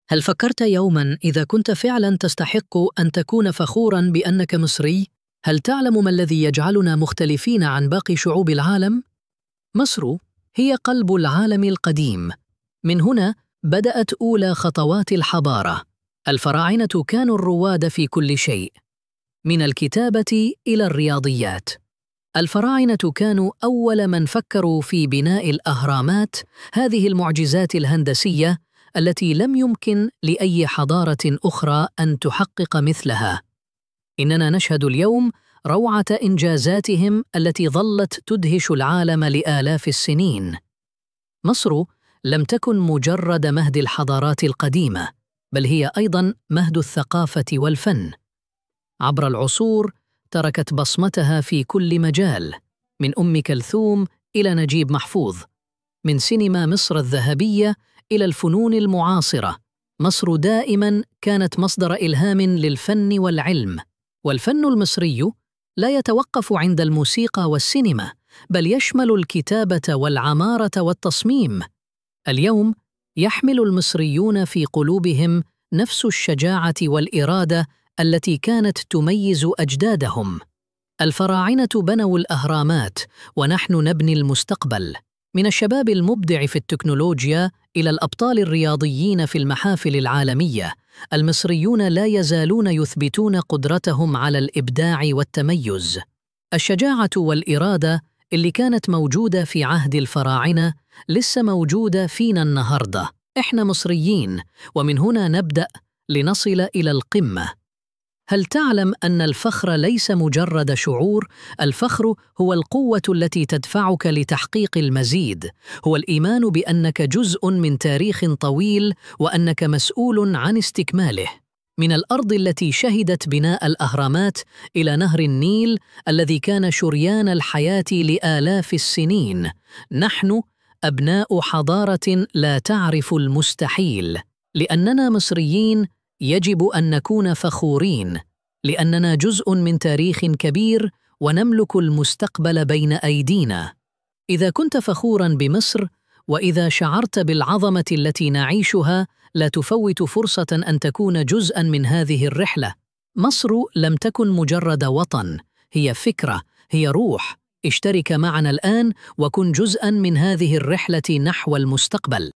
هل فكرت يوماً إذا كنت فعلاً تستحق أن تكون فخوراً بأنك مصري؟ هل تعلم ما الذي يجعلنا مختلفين عن باقي شعوب العالم؟ مصر هي قلب العالم القديم. من هنا بدأت أولى خطوات الحضارة. الفراعنة كانوا الرواد في كل شيء، من الكتابة إلى الرياضيات. الفراعنة كانوا أول من فكروا في بناء الأهرامات، هذه المعجزات الهندسية التي لم يمكن لأي حضارة أخرى أن تحقق مثلها. إننا نشهد اليوم روعة إنجازاتهم التي ظلت تدهش العالم لآلاف السنين. مصر لم تكن مجرد مهد الحضارات القديمة، بل هي أيضاً مهد الثقافة والفن. عبر العصور تركت بصمتها في كل مجال، من أم كلثوم إلى نجيب محفوظ، من سينما مصر الذهبية إلى الفنون المعاصرة. مصر دائماً كانت مصدر إلهام للفن والعلم، والفن المصري لا يتوقف عند الموسيقى والسينما، بل يشمل الكتابة والعمارة والتصميم. اليوم يحمل المصريون في قلوبهم نفس الشجاعة والإرادة التي كانت تميز أجدادهم. الفراعنة بنوا الأهرامات، ونحن نبني المستقبل. من الشباب المبدع في التكنولوجيا إلى الأبطال الرياضيين في المحافل العالمية، المصريون لا يزالون يثبتون قدرتهم على الإبداع والتميز. الشجاعة والإرادة اللي كانت موجودة في عهد الفراعنة لسه موجودة فينا النهاردة. إحنا مصريين، ومن هنا نبدأ لنصل إلى القمة. هل تعلم أن الفخر ليس مجرد شعور؟ الفخر هو القوة التي تدفعك لتحقيق المزيد، هو الإيمان بأنك جزء من تاريخ طويل وأنك مسؤول عن استكماله. من الأرض التي شهدت بناء الأهرامات إلى نهر النيل الذي كان شريان الحياة لآلاف السنين، نحن أبناء حضارة لا تعرف المستحيل. لأننا مصريين يجب أن نكون فخورين، لأننا جزء من تاريخ كبير ونملك المستقبل بين أيدينا. إذا كنت فخوراً بمصر، وإذا شعرت بالعظمة التي نعيشها، لا تفوت فرصة أن تكون جزءاً من هذه الرحلة. مصر لم تكن مجرد وطن، هي فكرة، هي روح. اشترك معنا الآن وكن جزءاً من هذه الرحلة نحو المستقبل.